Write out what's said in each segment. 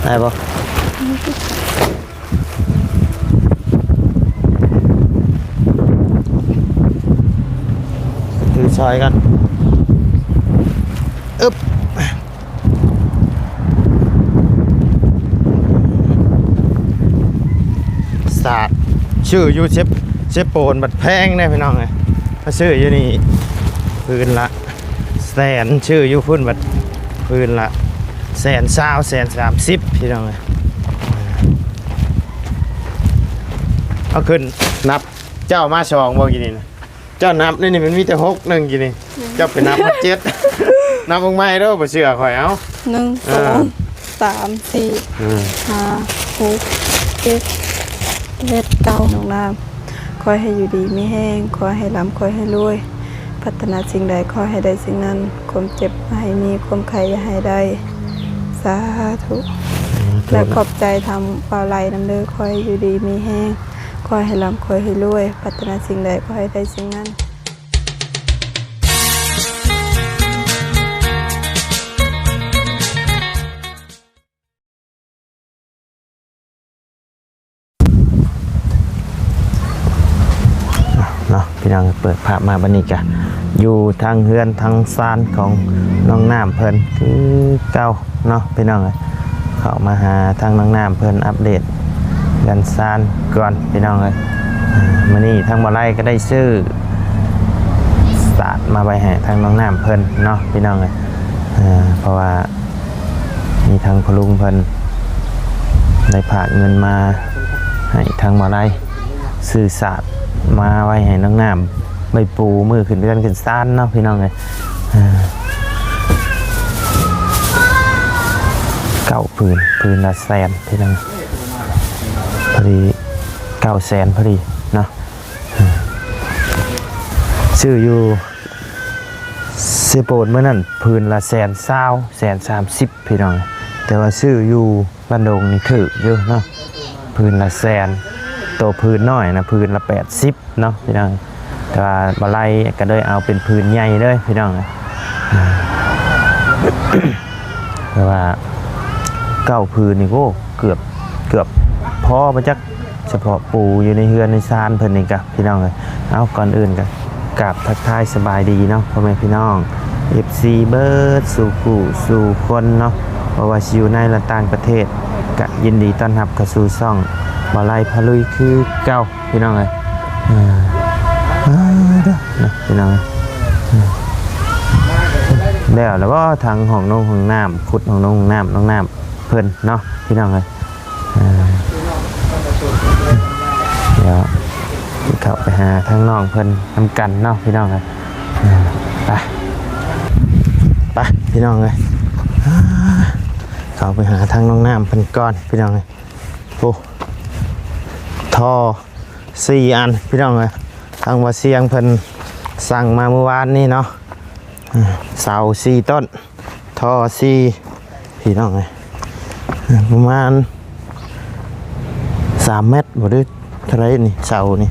ໄດ້ບໍ່? ຖືຊ່ອຍກັນ ອຶບ ສາດ ຊື້ຢູ່ເຊ ເຊໂປນບັດແພງເດ້ພີ່ນ້ອງເອີຍ ມາຊື້ຢູ່ນີ້ ພື້ນລະແສນ ຊື້ຢູ່ພຸ້ນບັດ ພື້ນລະແສນຊາວ ແສນສາມສິບ ພີ່ນ້ອງເອີຍ. ເອົາຂຶ້ນ ນັບ ເຈົ້າມາສອງບໍ່ກີ້ນີ້ນະ? ເຈົ້ານັບໃນນີ້ມັນມີແຕ່ຫົກໜຶ່ງກີ້ນີ້ ເຈົ້າໄປນັບຮອດເຈັດ ນັບເບິ່ງໃໝ່ເດີ ບໍ່ເຊື່ອຂ້ອຍ ເອົາ ໜຶ່ງ ເອີ ສອງ ສາມ ສີ່ ອືມ ຫ້າ ຫົກ ເຈັດ ແປດ ເກົ້າ ນ້ອງນ້ຳ ຂໍໃຫ້ຢູ່ດີມີແຮງ ຂໍໃຫ້ລ່ຳ ຂໍໃຫ້ລວຍ ປາດຖະໜາສິ່ງໃດຂໍໃຫ້ໄດ້ສິ່ງນັ້ນ ຄວາມເຈັບຢ່າໃຫ້ມີ ຄວາມໄຂ້ຢ່າໃຫ້ໄດ້ ສາທຸ ແລະ ຂອບໃຈທາງບ່າວໄລນຳເດີ ຂໍໃຫ້ຢູ່ດີມີແຮງ ຂໍໃຫ້ລ່ຳ ຂໍໃຫ້ລວຍ ປາດຖະໜາສິ່ງໃດຂໍໃຫ້ໄດ້ສິ່ງນັ້ນ. ເນາະ ພີ່ນ້ອງ ເປີດພາບມາບັດນີ້ກະຢູ່ທາງເຮືອນທາງຊານຂອງນ້ອງນ້ຳເພິ່ນຄືເກົ່າເນາະ ພີ່ນ້ອງເອີຍ. ເຂົ້າມາຫາທາງນ້ອງນ້ຳເພິ່ນອັບເດດເຮືອນຊານກ່ອນ ພີ່ນ້ອງເອີຍ. ມື້ນີ້ທາງບ່າວໄລກໍໄດ້ຊື້ສາດມາໄວ້ໃຫ້ທາງນ້ອງນ້ຳເພິ່ນເນາະ ພີ່ນ້ອງເອີຍ ເພາະວ່າ ມີທາງພໍ່ລຸງເພິ່ນໄດ້ຝາກເງິນມາໃຫ້ທາງບ່າວໄລ ຊື້ສາດມາໄວ້ໃຫ້ນ້ອງນ້ຳ ໄວ້ປູມື້ຂຶ້ນເຮືອນຂຶ້ນຊານເນາະ ພີ່ນ້ອງເອີຍ. ເກົ້າຜືນ ຜືນລະແສນ ພີ່ນ້ອງ ພໍດີ ເກົ້າແສນພໍດີເນາະ. ຊື້ຢູ່ເຊໂປນມື້ນັ້ນຜືນລະແສນຊາວ ແສນສາມສິບ ພີ່ນ້ອງ ແຕ່ວ່າຊື້ຢູ່ບ້ານດົງນີ້ຖືກຢູ່ເນາະ ຜືນລະແສນ ໂຕຜືນນ້ອຍນະ ຜືນລະແປດສິບເນາະ ພີ່ນ້ອງ ແຕ່ວ່າບ່າວໄລກໍເລີຍເອົາເປັນຜືນໃຫຍ່ເລີຍ ພີ່ນ້ອງ ແຕ່ວ່າເກົ້າຜືນນີ້ ໂອ້ ເກືອບ ເກືອບພໍບໍ່ຈັກ ສະເພາະປູຢູ່ໃນເຮືອນໃນຊານເພິ່ນນີ້ກະ ພີ່ນ້ອງເອີຍ. ເອົາ ກ່ອນອື່ນກະກາບທັກທາຍສະບາຍດີເນາະ ພໍ່ແມ່ພີ່ນ້ອງ ເອັຟຊີ ເບິດສູ່ຜູ້ສູ່ຄົນເນາະ ບໍ່ວ່າຊິຢູ່ໃນ ແລະ ຕ່າງປະເທດ ກະຍິນດີຕ້ອນຮັບເຂົ້າສູ່ຊ່ອງບ່າວໄລພາລຸຍຄືເກົ່າ ພີ່ນ້ອງເອີຍ. ເອີ ເດີ ເນາະ ພີ່ນ້ອງເອີຍ ແລ້ວລະບໍ່ ທາງຫ້ອງນົງຫ້ອງນ້ຳ ຂຸດຫ້ອງນົງຫ້ອງນ້ຳ ນ້ອງນ້ຳເພິ່ນເນາະ ພີ່ນ້ອງເອີຍ. ເອີ ດຽວເຂົ້າໄປຫາທາງນ້ອງເພິ່ນນຳກັນເນາະ ພີ່ນ້ອງເອີຍ. ເອີ ໄປ ໄປ ພີ່ນ້ອງເອີຍ ເຂົ້າໄປຫາທາງນ້ອງນ້ຳເພິ່ນກ່ອນ ພີ່ນ້ອງເອີຍ. ໂອ້ ທໍ່ສີ່ອັນ ພີ່ນ້ອງເອີຍ ທາງບ່າວຊຽງເພິ່ນສັ່ງມາມື້ວານນີ້ເນາະ. ເສົາສີ່ຕົ້ນ ທໍ່ສີ່ ພີ່ນ້ອງເອີຍ ປະມານສາມແມັດບໍ່ ຫຼືເທົ່າໃດນີ້ ເສົານີ້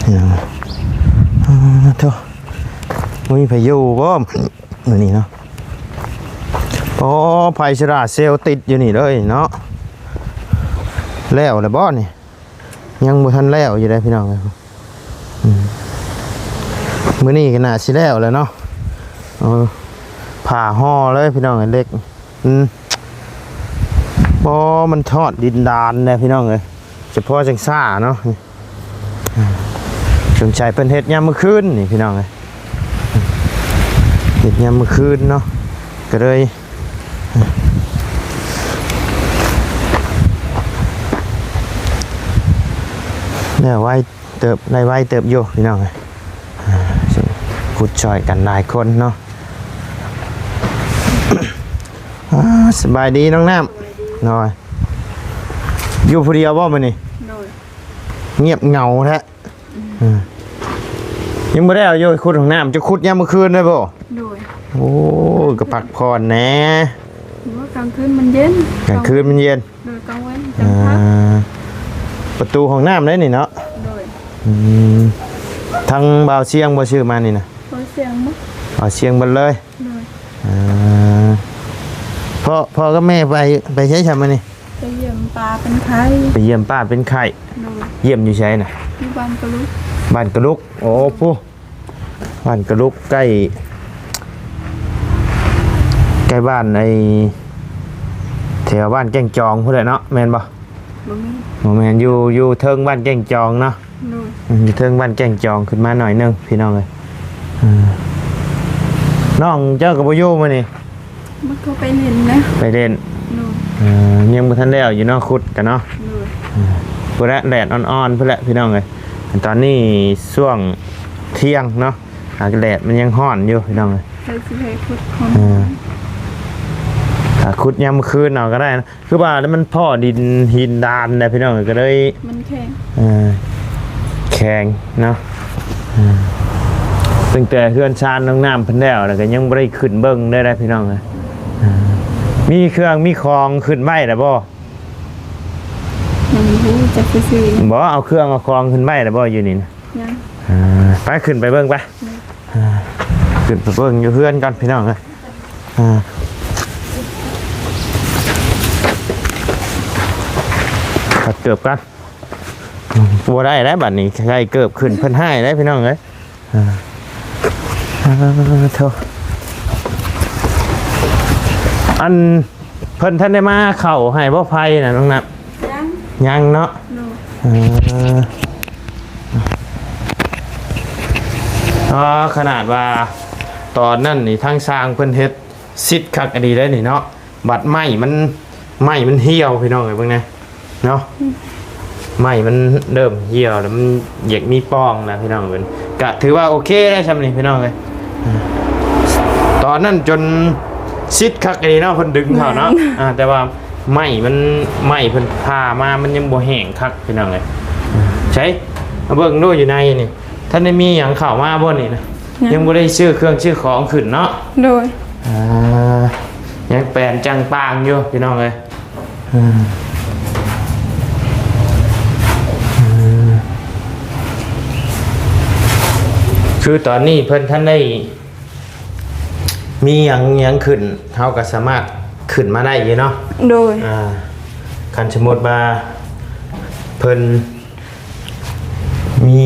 ພີ່ນ້ອງເອີຍ. ໂທ້ ບໍ່ມີພາຍຸບໍ່ມື້ນີ້ເນາະ? ໂອ້ ໄຟໂຊລາເຊວຕິດຢູ່ນີ້ເລີຍເນາະ. ແລ້ວແລ້ວບໍ່ນີ້? ຍັງບໍ່ທັນແລ້ວຢູ່ເດ້ ພີ່ນ້ອງເອີຍ. ອືມ ມື້ນີ້ກໍໜ້າຊິແລ້ວແລ້ວເນາະ. ເອີ ຜ້າຫໍ່ເລີຍ ພີ່ນ້ອງເອີຍ ເຫຼັກ. ອືມ ບໍ່ ມັນທອດດິນດານແດ່ ພີ່ນ້ອງເອີຍ ສະເພາະຈັ່ງຊ້າເນາະ. ສົງໄສເພິ່ນເຮັດຍາມມື້ຄືນນີ້ ພີ່ນ້ອງເອີຍ ເຮັດຍາມມື້ຄືນເນາະ ກໍເລີຍ ແລ້ວໄວເຕີບ ໄດ້ໄວເຕີບຢູ່ ພີ່ນ້ອງເອີຍ. ຂຸດຊ່ອຍກັນຫຼາຍຄົນເນາະ. ອ່າ ສະບາຍດີນ້ອງນ້ຳ ໂດຍ ຢູ່ຜູ້ດຽວບໍ່ມື້ນີ້? ໂດຍ ງຽບເຫງົາແທ້. ອືມ ຍັງບໍ່ໄດ້ເອົາຢູ່ ຂຸດຫ້ອງນ້ຳ ຈະຂຸດຍາມມື້ຄືນໄດ້ບໍ່? ໂດຍ ໂອ້ ກໍພັກຜ່ອນແດ່. ໂອ້ ກາງຄືນມັນເຢັນ ກາງຄືນມັນເຢັນ ໂດຍ ກາງເວັນຈັ່ງພັກ. ເອີ ປະຕູຫ້ອງນ້ຳໄດ້ນີ້ເນາະ? ໂດຍ ອືມ ທາງບ່າວຊຽງບໍ່ຊື້ມານີ້ນະ? ບ່າວຊຽງບໍ່? ບ່າວຊຽງເບິດເລີຍ. ໂດຍ ເອີ ພ ພໍ່ ພໍ່ກັບແມ່ໄປ ໄປໃສຊະມື້ນີ້? ໄປຢ້ຽມປ້າເປັນໄຂ້. ໄປຢ້ຽມປ້າເປັນໄຂ້. ໂດຍ. ຢ້ຽມຢູ່ໃສນະ? ຢູ່ບ້ານກະລຸກ. ບ້ານກະລຸກ. ໂອ້ ໂດຍ. ພຸ້ນ ບ້ານກະລຸກ ໃກ້ ໃກ້ບ້ານໄອ້ ແຖວບ້ານແກ້ງຈອງພຸ້ນແຫຼະເນາະ ແມ່ນບໍ່? ບໍ່ແມ່ນ ບໍ່ແມ່ນ ຢູ່ ຢູ່ເທິງບ້ານແກ້ງຈອງເນາະ. ໂດຍ. ອືມ ຢູ່ເທິງບ້ານແກ້ງຈອງ ຂຶ້ນມາໜ້ອຍໜຶ່ງ ພີ່ນ້ອງເອີຍ. ເອີ ນ້ອງເຈົ້າກໍບໍ່ຢູ່ມື້ນີ້? ມັນກໍໄປຫຼິ້ນນະ. ໄປຫຼິ້ນ. ໂດຍ. ເອີ ຍັງບໍ່ທັນແລ້ວຢູ່ເນາະ ຂຸດກັນເນາະ. ໂດຍ. ເອີ ພຸ້ນແຫຼະ ແດດອ່ອນໆ ພຸ້ນແຫຼະ ພີ່ນ້ອງເອີຍ. ຕອນນີ້ຊ່ວງທ່ຽງເນາະ ອາກາດແດດມັນຍັງຮ້ອນຢູ່ ພີ່ນ້ອງເອີຍ. ໃສ່ຊິໃຫ້ຂຸດຂອງ ເອີ ຖ້າຂຸດຍາມມື້ຄືນເອົາກໍໄດ້ນະ. ຄືວ່າແລ້ວມັນພໍ້ດິນຫີນດານແຫຼະ ພີ່ນ້ອງເອີຍ ກໍເລີຍ ມັນແຂງ. ເອີ ແຂງເນາະ. ເອີ ຕັ້ງແຕ່ເຮືອນຊານນ້ອງນ້ຳເພິ່ນແລ້ວ ແລ້ວກໍຍັງບໍ່ໄດ້ຂຶ້ນເບິ່ງເລີຍນະ ພີ່ນ້ອງເອີຍ. ເອີ ມີເຄື່ອງມີຂອງຂຶ້ນໄວ້ແລ້ວບໍ່? ຍັງບໍ່ຮູ້ຈັກຊື່ໆ. ບໍ່ ເອົາເຄື່ອງເອົາຂອງຂຶ້ນໄວ້ແລ້ວບໍ່ຢູ່ນີ້ນະ? ຍັງ. ເອີ ໄປ ຂຶ້ນໄປເບິ່ງໄປ. ເອີ ຂຶ້ນໄປເບິ່ງຢູ່ເຮືອນກ່ອນ ພີ່ນ້ອງເອີຍ. ອ່າ ຖອດເກີບກ່ອນ. ບໍ່ໄດ້ແລ້ວບັດນີ້ ໃສ່ເກີບຂຶ້ນເພິ່ນຮ້າຍເດ້ ພີ່ນ້ອງເອີຍ. ອ່າ ອ່າ ໂທ້ ອັນ ເພິ່ນທັນໄດ້ມາເຂົ້າໃຫ້ບໍ່ ໄຟນະນ້ອງນ້ຳ? ຍັງ. ຍັງເນາະ. ໂດຍ. ເອີ ອໍ ຂະໜາດວ່າຕອນນັ້ນນີ້ ທາງຊ່າງເພິ່ນເຮັດຊິດຄັກອີ່ຫຼີເດ້ນີ້ເນາະ. ບັດໄມ້ມັນ ໄມ້ມັນຫ່ຽວ ພີ່ນ້ອງເອີຍ ເບິ່ງແດ່ເນາະ. ໄມ້ມັນເລີ່ມຫ່ຽວແລ້ວ ມັນຢາກມີປ່ອງແລ້ວ ພີ່ນ້ອງເອີຍ. ກະຖືວ່າໂອເຄແລ້ວຊ່ຳນີ້ ພີ່ນ້ອງເອີຍ. ຕອນນັ້ນຈົນຊິດຄັກອີ່ຫຼີເນາະ ເພິ່ນດຶງເຂົ້າເນາະ. ແມ່ນ. ອ່າ ແຕ່ວ່າໄມ້ມັນ ໄມ້ເພິ່ນຜ່າມາ ມັນຍັງບໍ່ແຫ້ງຄັກ ພີ່ນ້ອງເອີຍ. ໃສ ມາເບິ່ງດູຢູ່ໃນນີ້ ທັນໄດ້ມີຫຍັງເຂົ້າມາບໍ່ນີ້ນະ? ຍັງ. ຍັງບໍ່ໄດ້ຊື້ເຄື່ອງຊື້ຂອງຂຶ້ນເນາະ. ໂດຍ. ອ່າ ຍັງແປນຈັງປາງຢູ່ ພີ່ນ້ອງເອີຍ. ເອີ ເອີ ຄືຕອນນີ້ເພິ່ນທັນໄດ້ມີຫຍັງ ຫຍັງຂຶ້ນ ເຮົາກໍສາມາດຂຶ້ນມາໄດ້ຢູ່ເນາະ. ໂດຍ. ອ່າ ຄັນສົມມຸດວ່າເພິ່ນ ມີ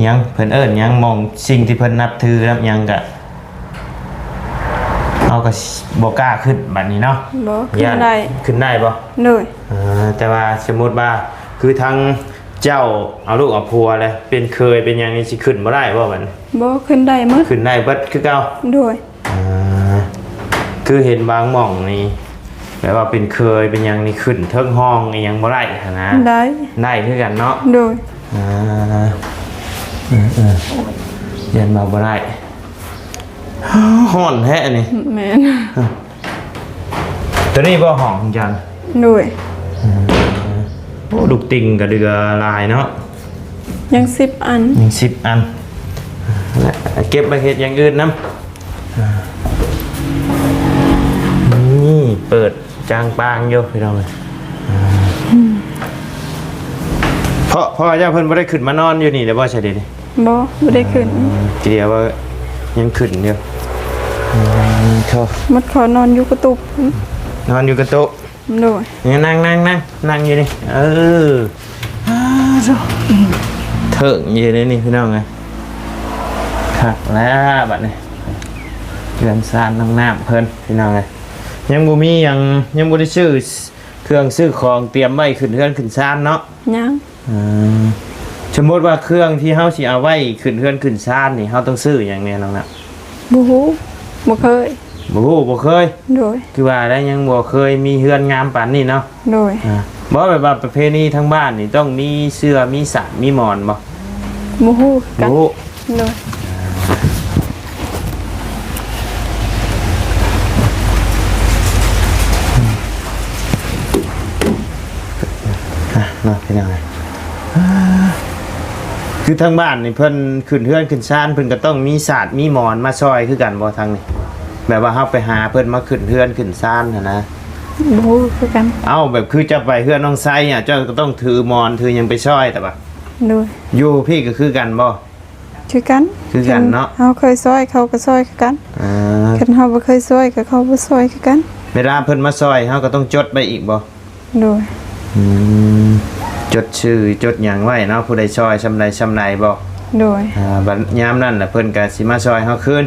ຫຍັງ ເພິ່ນເອີ້ນຫຍັງ ໝ່ອງສິ່ງທີ່ເພິ່ນນັບຖືນຳຫຍັງກະ ເຮົາກໍບໍ່ກ້າຂຶ້ນບັດນີ້ເນາະ. ບໍ່ ຂຶ້ນໄດ້. ຢ້ານ ຂຶ້ນໄດ້ບໍ່? ໂດຍ. ເອີ ແຕ່ວ່າສົມມຸດວ່າ ຄືທາງເຈົ້າເອົາລູກເອົາຜົວແລ້ວ ເປັນເຂີຍເປັນຫຍັງນີ້ ຊິຂຶ້ນບໍ່ໄດ້ບໍ່ບັດນີ້? ບໍ່ ຂຶ້ນໄດ້ໝົດ. ຂຶ້ນໄດ້ເບິດຄືເກົ່າ? ໂດຍ. ອ່າ ຄືເຫັນບາງໝ່ອງນີ້ ແບບວ່າເປັນເຂີຍເປັນຫຍັງນີ້ ຂຶ້ນເທິງຫ້ອງອີ່ຫຍັງບໍ່ໄດ້ຫັ້ນນະ. ໄດ້ ໄດ້ຄືກັນເນາະ. ໂດຍ. ອ່າ ເອີໆ ຢ້ານວ່າບໍ່ໄດ້. ຮ້ອນແທ້ອັນນີ້. ແມ່ນ. ໂຕນີ້ບໍ່ຫ້ອງຂອງເຈົ້າ? ໂດຍ. ເອີ ໂອ້ ລູກຕິ່ງກໍເດືອຫຼາຍເນາະ. ຍັງສິບອັນ. ຍັງສິບອັນ. ແລະ ເກັບໄປເຮັດຢ່າງອື່ນນຳ. ອ່າ ນີ້ເປີດຈາງປາງຢູ່ ພີ່ນ້ອງເອີຍ. ອ່າ ອືມ ເພາະ ເພາະວ່າເຈົ້າເພິ່ນບໍ່ໄດ້ຂຶ້ນມານອນຢູ່ນີ້ແລ້ວບໍ່ ຊະເດນີ້? ບໍ່ ບໍ່ໄດ້ຂຶ້ນ. ອ່າ ທີ່ເດີວ່າຍັງຂຶ້ນຢູ່. ອືມ ໂທ້ ມັນເຂົານອນຢູ່ກະຕຸກ. ນອນຢູ່ກະຕຸກ. ໂດຍ. ນີ້ ນັ່ງ ນັ່ງ ນັ່ງ ນັ່ງຢູ່ນີ້. ເອີ ອາ ໂທ້ ເຖິງຢູ່ໃນນີ້ ພີ່ນ້ອງເອີຍ. ຄັກແລ້ວບັດນີ້ ເຮືອນຊານນ້ອງນ້ຳເພິ່ນ ພີ່ນ້ອງເອີຍ. ຍັງບໍ່ມີຫຍັງ ຍັງບໍ່ໄດ້ຊື້ເຄື່ອງຊື້ຂອງຕຽມໄວ້ຂຶ້ນເຮືອນຂຶ້ນຊານເນາະ? ຍັງ. ເອີ ສົມມຸດວ່າເຄື່ອງທີ່ເຮົາຊິເອົາໄວ້ຂຶ້ນເຮືອນຂຶ້ນຊານນີ້ ເຮົາຕ້ອງຊື້ຫຍັງແດ່ນ້ອງນ້ຳ? ບໍ່ຮູ້ ບໍ່ເຄີຍ. ບໍ່ຮູ້ ບໍ່ເຄີຍ. ໂດຍ. ຄືວ່າແລ້ວ ຍັງບໍ່ເຄີຍມີເຮືອນງາມປານນີ້ເນາະ. ໂດຍ. ອ່າ ບໍ່ ແບບວ່າປະເພນີທາງບ້ານນີ້ ຕ້ອງມີເສື່ອ ມີສາດ ມີໝອນບໍ່? ບໍ່ຮູ້ຄືກັນ. ບໍ່ຮູ້. ໂດຍ. ອ່ະ ເນາະ ພີ່ນ້ອງເອີຍ. ອ່າ ຄືທາງບ້ານນີ້ ເພິ່ນຂຶ້ນເຮືອນຂຶ້ນຊານ ເພິ່ນກໍຕ້ອງມີສາດມີໝອນມາຊ່ອຍຄືກັນບໍ່ ທາງນີ້? ແບບວ່າເຮົາໄປຫາເພິ່ນມາຂຶ້ນເຮືອນຂຶ້ນຊານຫັ້ນນະ. ບໍ່ຮູ້ຄືກັນ. ເອົ້າ ແບບຄືເຈົ້າໄປເຮືອນນ້ອງໄຊອະ ເຈົ້າກໍຕ້ອງຖືໝອນຖືຫຍັງໄປຊ່ອຍ ແຕ່ວ່າ. ໂດຍ. ຢູ່ພີ້ກໍຄືກັນບໍ່? ຄືກັນ. ຄືກັນເນາະ. ເຮົາເຄີຍຊ່ອຍ ເຂົາກໍຊ່ອຍຄືກັນ. ອ່າ ຄັນເຮົາບໍ່ເຄີຍຊ່ອຍ ກໍເຂົາບໍ່ຊ່ອຍຄືກັນ. ເວລາເພິ່ນມາຊ່ອຍ ເຮົາກໍຕ້ອງຈົດໄວ້ອີກບໍ່? ໂດຍ ອືມ ຈົດຊື່ຈົດຫຍັງໄວ້ເນາະ ຜູ້ໃດຊ່ອຍຊ່ຳໃດຊ່ຳໃດບໍ່? ໂດຍ ອ່າ ບັດຍາມນັ້ນລະເພິ່ນກໍຊິມາຊ່ອຍເຮົາຄືນ.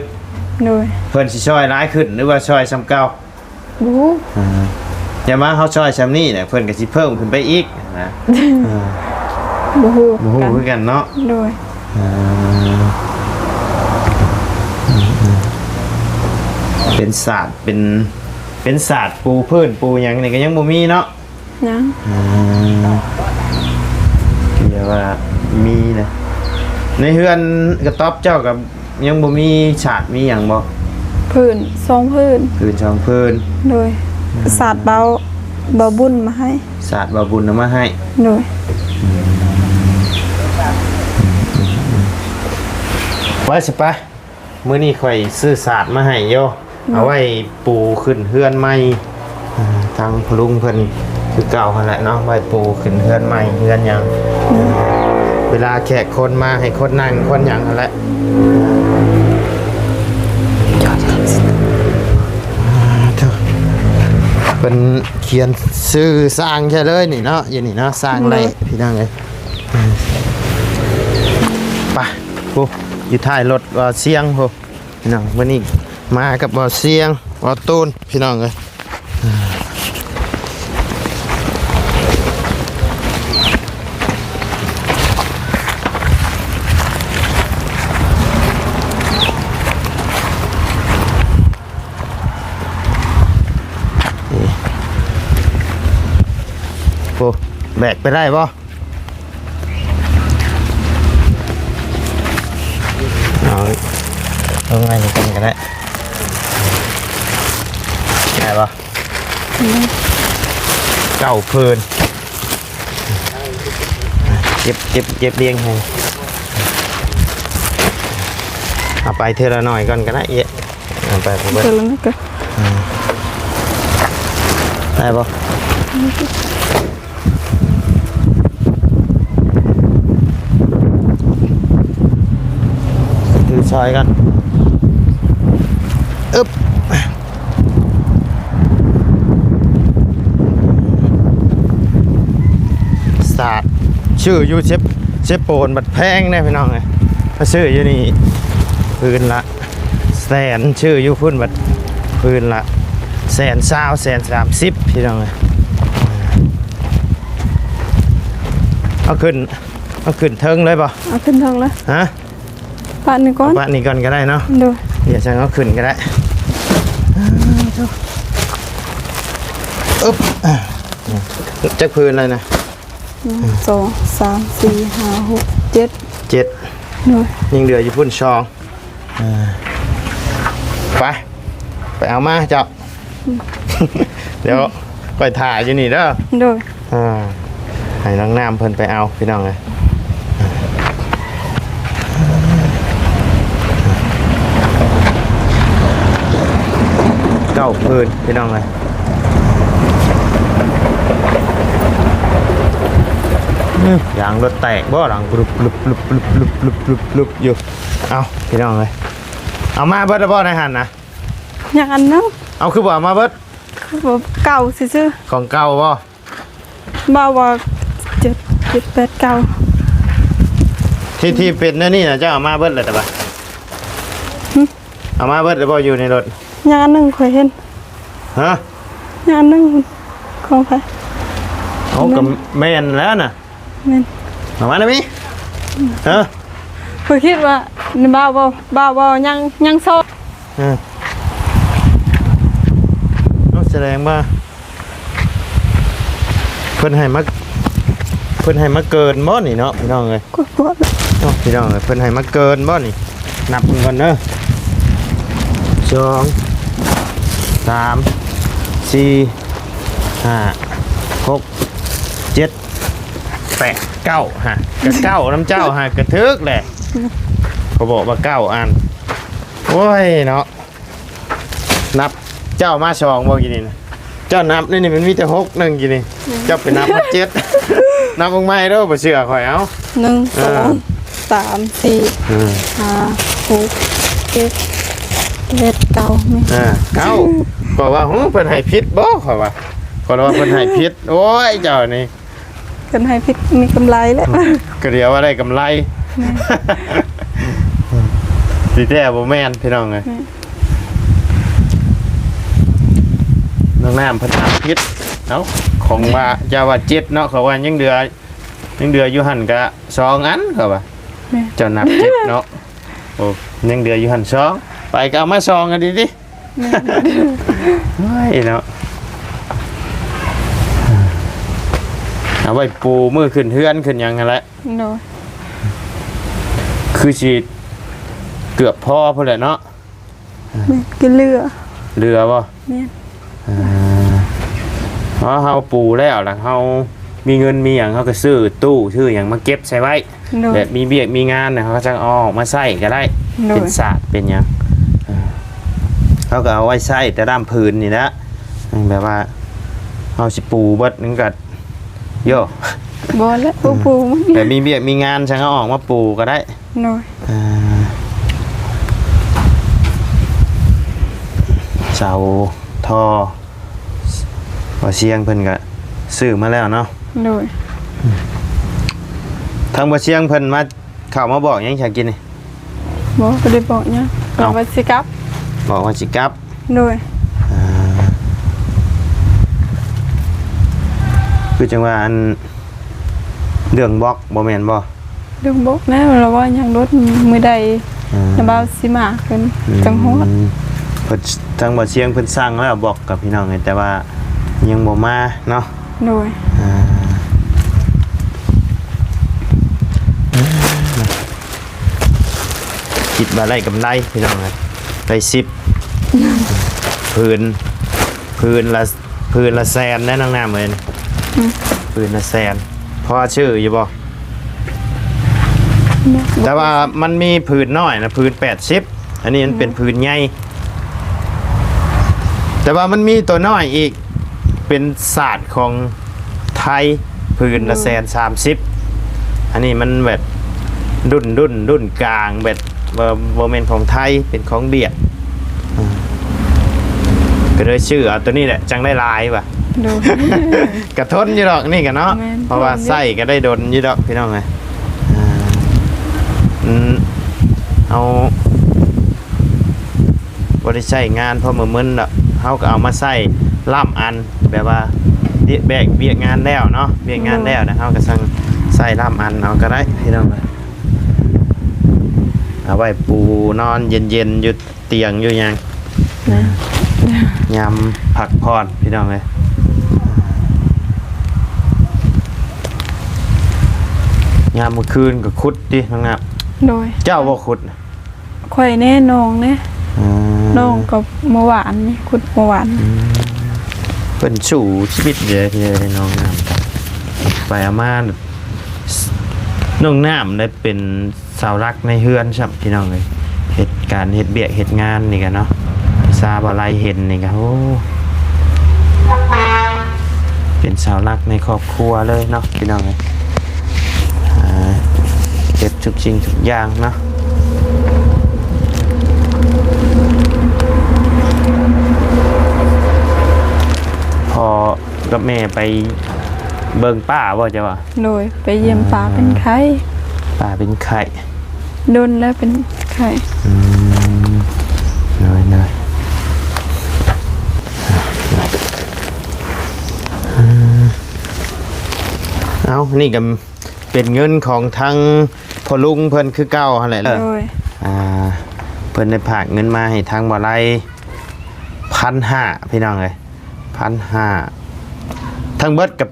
ໂດຍ ເພິ່ນຊິຊ່ອຍຫຼາຍຂຶ້ນ ຫຼືວ່າຊ່ອຍຊ່ຳເກົ່າ? ບໍ່ຮູ້ ອ່າ ຢ່າວ່າເຮົາຊ່ອຍຊ່ຳນີ້ແຫຼະ ເພິ່ນກໍຊິເພີ່ມຂຶ້ນໄປອີກນະ. ອ່າ ບໍ່ຮູ້ ບໍ່ຮູ້ຄືກັນເນາະ. ໂດຍ ອ່າ ເປັນສາດ ເປັນ ເປັນສາດປູພື້ນປູຫຍັງນີ້ກໍຍັງບໍ່ມີເນາະ? ຍັງ ອ່າ ຢ່າວ່າມີນະ ໃນເຮືອນກະຕ໊ອບເຈົ້າກໍຍັງບໍ່ມີສາດມີຫຍັງບໍ່? ຜືນສອງຜືນ ຜືນສອງຜືນ. ໂດຍ ອ່າ ສາດເບົາ ເບົາບຸນມາໃຫ້ ສາດເບົາບຸນເອົາມາໃຫ້. ໂດຍ ອືມ ໄປຊະໄປ. ມື້ນີ້ຂ້ອຍຊື້ສາດມາໃຫ້ຢູ່ ເອົາໄວ້ປູຂຶ້ນເຮືອນໃໝ່. ອ່າ ທາງພໍ່ລຸງເພິ່ນຄືເກົ່າຫັ້ນແຫຼະເນາະ ໄວ້ປູຂຶ້ນເຮືອນໃໝ່ເຮືອນຫຍັງ. ເວລາແຂກຄົນມາໃຫ້ຄົນນັ່ງຄົນຫຍັງຫັ້ນແຫຼະ. ອ່າ ໂທ້ ເພິ່ນຂຽນຊື່ຊ່າງໃສ່ເລີຍນີ້ເນາະ ຢູ່ນີ້ເນາະ ຊ່າງໄລ່ ໂດຍ ພີ່ນ້ອງເອີຍ. ໄປ ໂອ້ ຢູ່ທ້າຍລົດບ່າວຊຽງພຸ້ນ ພີ່ນ້ອງ. ມື້ນີ້ມາກັບບ່າວຊຽງ ບ່າວຕູນ ພີ່ນ້ອງເອີຍ. ນີ້ ໂອ້ ແບກໄປໄດ້ບໍ່? ເອົາລົງໄວ້ນີ້ກ່ອນກໍໄດ້ ໄດ້ບໍ່? ອືມ ເກົ້າຜືນ ເກັບ ເກັບ ເກັບລຽງໃຫ້ ເອົາໄປເທື່ອລະໜ້ອຍກ່ອນກໍໄດ້ ເອີ ເອົາໄປ ໄປເບິດ ເດີນແລ້ວກໍ ອືມ ໄດ້ບໍ່? ຖືຊ່ອຍກັນ ອຶບ ສາດ ຊື້ຢູ່ເຊ ເຊໂປນບັດແພງເດ້ພີ່ນ້ອງເອີຍ ມາຊື້ຢູ່ນີ້ຜືນລະ ແສນ ຊື້ຢູ່ພຸ້ນບັດ ພື້ນລະແສນຊາວ ແສນສາມສິບ ພີ່ນ້ອງເອີຍ. ເອົາຂຶ້ນ ເອົາຂຶ້ນເທິງເລີຍບໍ່? ເອົາຂຶ້ນເທິງເລີຍ. ຮະ? ປະນີ້ກ່ອນ ເອົາປະນີ້ກ່ອນກໍໄດ້ເນາະ. ໂດຍ. ດຽວຈັ່ງເອົາຂຶ້ນກໍໄດ້. ອຶບ ຈັກພື້ນແລ້ວນະ? ໜຶ່ງ ສອງ ສາມ ສີ່ ຫ້າ ຫົກ ເຈັດ ເຈັດ. ໂດຍ. ຍັງເຫຼືອຢູ່ພຸ້ນສອງ. ອ່າ ໄປ ໄປເອົາມາເຈົ້າ. ອືມ ດຽວຂ້ອຍຖ້າຢູ່ນີ້ເດີ. ໂດຍ. ອ່າ ໃຫ້ນ້ອງນ້ຳເພິ່ນໄປເອົາ ພີ່ນ້ອງເອີຍ. ເກົ້າພື້ນ ພີ່ນ້ອງເອີຍ. ອືມ ຢາງລົດແຕກບໍ່? ດັງປຶບໆໆໆໆໆຢູ່. ເອົ້າ ພີ່ນ້ອງເອີຍ ເອົາມາເບິດແລ້ວບໍ່ໃນຫັ້ນນະ? ຍັງອັນໜຶ່ງ. ເອົາ ຄືບໍ່ເອົາມາເບິດ? ຄືວ່າເກົ່າຊື່ໆ. ຂອງເກົ່າບໍ່? ບໍ່ ບໍ່ ເຈັດ ເຈັດ ແປດ ເກົ້າ ທີ່ ທີ່ເປັນແນວນີ້ນະ ເຈົ້າເອົາມາເບິດແລ້ວແຕ່ວ່າ ຫຶ? ເອົາມາເບິດແລ້ວບໍ່ ຢູ່ໃນລົດ? ຍັງອັນໜຶ່ງຂ້ອຍເຫັນ. ຮະ? ຍັງອັນໜຶ່ງ ຂອງໃຜ? ເອົາ ກໍແມ່ນແລ້ວນະ. ແມ່ນ. ເອົາມານຳມີ. ຮະ? ຂ້ອຍຄິດວ່າ ບ່າວ ບ່າວ ບ່າວ ຍັງ ຍັງສອງ. ເອີ ເອົາ ສະແດງວ່າ ເພິ່ນໃຫ້ມາ ເພິ່ນໃຫ້ມາເກີນບໍ່ນີ້ເນາະ ພີ່ນ້ອງເອີຍ? ກໍພໍແລ້ວ. ເອົ້າ ພີ່ນ້ອງເອີຍ ເພິ່ນໃຫ້ມາເກີນບໍ່ນີ້? ນັບເບິ່ງກ່ອນເດີ ສອງ ສາມ ສີ່ ຫ້າ ຫົກ ເຈັດ ແປດ ເກົ້າ ຫາ ກະເກົ້ານຳເຈົ້າ ຫາກະຖືກແຫຼະ. ເຂົາບອກວ່າເກົ້າອັນ. ໂອ້ຍເນາະ. ນັບ ເຈົ້າມາສອງບໍ່ກີ້ນີ້ນະ? ເຈົ້ານັບນີ້ ນີ້ມັນມີແຕ່ຫົກໜຶ່ງກີ້ນີ້. ອືມ ເຈົ້າໄປນັບຮອດເຈັດ. ນັບເບິ່ງໃໝ່ເດີ ບໍ່ເຊື່ອຂ້ອຍ. ເອົາ ໜຶ່ງ ເອີ ສອງ ສາມ ສີ່ ເອີ ຫ້າ ຫົກ ເຈັດ ແປດ ເກົ້າ ແມ່ນ ເອີ ເກົ້າ. ບອກວ່າ ຫື ເພິ່ນໃຫ້ຜິດບໍ່ ຂ້ອຍວ່າ ຂ້ອຍວ່າເພິ່ນໃຫ້ຜິດ. ໂອ້ຍ ເຈົ້ານີ້ ເພິ່ນໃຫ້ຜິດມີກຳໄລແຫຼະ ກໍດຽວວ່າໄດ້ກຳໄລ. ແມ່ນ ທີ່ແທ້ບໍ່ແມ່ນ ພີ່ນ້ອງເອີຍ. ແມ່ນ ນ້ອງນ້ຳເພິ່ນນັບຜິດ. ເອົ້າ ຂອງວ່າ ເຈົ້າວ່າເຈັດເນາະ ເຂົາວ່າຍັງເຫຼືອ ຍັງເຫຼືອຢູ່ຫັ້ນກະສອງອັນ ເຂົາວ່າ. ແມ່ນ ເຈົ້ານັບເຈັດເນາະ. ໂອ້ ຍັງເຫຼືອຢູ່ຫັ້ນສອງ ໄປກໍເອົາມາສອງອັນນີ້ຕິ. ແມ່ນ ໂອ້ຍເນາະ ເອົາໄວ້ປູມື້ຂຶ້ນເຮືອນຂຶ້ນຫຍັງຫັ້ນແຫຼະ. ໂດຍ ຄືຊິເກືອບພໍພຸ້ນແຫຼະເນາະ. ແມ່ນ ກໍເຫຼືອ ເຫຼືອບໍ່? ແມ່ນ ອ່າ ເຮົາ ເຮົາປູແລ້ວລະ ເຮົາມີເງິນມີຫຍັງ ເຮົາກໍຊື້ຕູ້ຊື້ຫຍັງມາເກັບໃສ່ໄວ້. ໂດຍ ແບບມີວຽກມີງານນະ ເຮົາກໍຈັ່ງເອົາອອກມາໃຊ້ກໍໄດ້. ໂດຍ ເປັນສາດເປັນຫຍັງ ເຮົາກໍເອົາໄວ້ໃຊ້ແຕ່ດຳພື້ນນີ້ແຫຼະ. ແບບວ່າເຮົາຊິປູເບິດມັນກໍ ໂຍ ບໍ່ແຫຼະ ບໍ່ປູມັນ ແບບມີວຽກມີງານຈັ່ງເອົາອອກມາປູກໍໄດ້. ໂດຍ ອ່າ ເສົາທໍ່ ບ່າວຊຽງເພິ່ນກະຊື້ມາແລ້ວເນາະ. ໂດຍ ທາງບ່າວຊຽງເພິ່ນມາ ເຂົ້າມາບອກຫຍັງຊະກິນນີ້? ບໍ່ ບໍ່ໄດ້ບອກຫຍັງ ບອກວ່າຊິກັບ ບອກວ່າຊິກັບ. ໂດຍ ອ່າ ຄືຈັ່ງວ່າອັນ ເລື່ອງບລັອກບໍ່ແມ່ນບໍ່? ເລື່ອງບລັອກແນວລະວ່າຍັງລົດມື້ໃດ ອ່າ ລະບ່າວຊິມາຂຶ້ນ ອືມ ຈັ່ງຮອດ. ເພິ່ນ ທາງບ່າວຊຽງເພິ່ນສັ່ງແລ້ວບລັອກກັບພີ່ນ້ອງເອີຍ ແຕ່ວ່າຍັງບໍ່ມາເນາະ. ໂດຍ ອ່າ ຄິດວ່າໄດ້ກຳໄລພີ່ນ້ອງເອີຍ ໄດ້ສິບ ຜືນ ຜືນລະ ຜືນລະແສນເດ້ນ້ອງນ້ຳເອີຍ. ອືມ ຜືນລະແສນ ພໍຊື້ຢູ່ບໍ່? ບໍ່ ແຕ່ວ່າມັນມີຜືນນ້ອຍນະ ຜືນແປດສິບ ອັນນີ້ມັນເປັນ ອືມ ຜືນໃຫຍ່ ແຕ່ວ່າມັນມີຕົວນ້ອຍອີກ ເປັນສາດຂອງໄທ ຜືນລະ ໂດຍ ແສນສາມສິບ. ອັນນີ້ມັນແບບດຸ່ນ ດຸ່ນ ດຸ່ນກາງ ແບບ ບໍ່ ບໍ່ແມ່ນຂອງໄທ ເປັນຂອງຫວຽດ. ອືມ ກໍເລີຍຊື້ເອົາຕົວນີ້ແຫຼະ ຈັ່ງໄດ້ຫຼາຍວ່າ. ໂດຍ ກະທົນຢູ່ດອກນີ້ກະເນາະ. ແມ່ນ ເພາະວ່າໃຊ້ກໍໄດ້ດົນຢູ່ດອກພີ່ນ້ອງເອີຍ. ອ່າ ອືມ ເຮົາບໍ່ໄດ້ໃຊ້ງານພໍມື້ມື້ດອກ ເຮົາກໍເອົາມາໃຊ້ລ້ຳອັນ ແບບວ່າວຽກ ແບກວຽກງານແລ້ວເນາະ ວຽກງານແລ້ວນະ ເຮົາກໍສັ່ງໃສ່ລ້ຳອັນເອົາກໍໄດ້ພີ່ນ້ອງເອີຍ. ເອົາໄວ້ປູນອນເຢັນໆຢູ່ຕຽງຢູ່ຫຍັງ ນະ ຍາມພັກຜ່ອນພີ່ນ້ອງເອີຍ. ຍາມມື້ຄືນກໍຂຸດຕິນ້ອງນ້ຳ? ໂດຍ ເຈົ້າບໍ່ຂຸດ? ຂ້ອຍແດ່ ນ້ອງແດ່. ອືມ ນ້ອງກໍເມື່ອວານນີ້ ຂຸດເມື່ອວານ. ອືມ ເພິ່ນສູ້ຊີວິດເດ້ພີ່ນ້ອງນ້ຳ ໄປເອົາມາ ນ້ອງນ້ຳໄດ້ເປັນເສົາຫຼັກໃນເຮືອນຊ້ຳພີ່ນ້ອງເອີຍ. ເຮັດການເຮັດວຽກເຮັດງານນີ້ກະເນາະ ສາວບໍ່ໄລເຫັນນີ້ກະ ໂອ້ ເປັນເສົາຫຼັກໃນຄອບຄົວເລີຍເນາະພີ່ນ້ອງເອີຍ. ອ່າ ເກັບທຸກສິ່ງທຸກຢ່າງເນາະ. ພໍ່ກັບແມ່ໄປເບິ່ງປ້າບໍ່ເຈົ້າວ່າ? ໂດຍ ໄປຢ້ຽມປ້າເປັນໄຂ້. ປ້າເປັນໄຂ້ ດົນແລ້ວເປັນໄຂ້. ອືມ ໂດຍໆ ອືມ ເອົ້າ ນີ້ກໍ ເປັນເງິນຂອງທາງພໍ່ລຸງເພິ່ນຄືເກົ່າຫັ້ນແຫຼະ. ໂດຍ ອ່າ ເພິ່ນໄດ້ຝາກເງິນມາໃຫ້ທາງບ່າວໄລ ພັນຫ້າ ພີ່ນ້ອງເອີຍ ພັນຫ້າ ທັງເບິດກັບ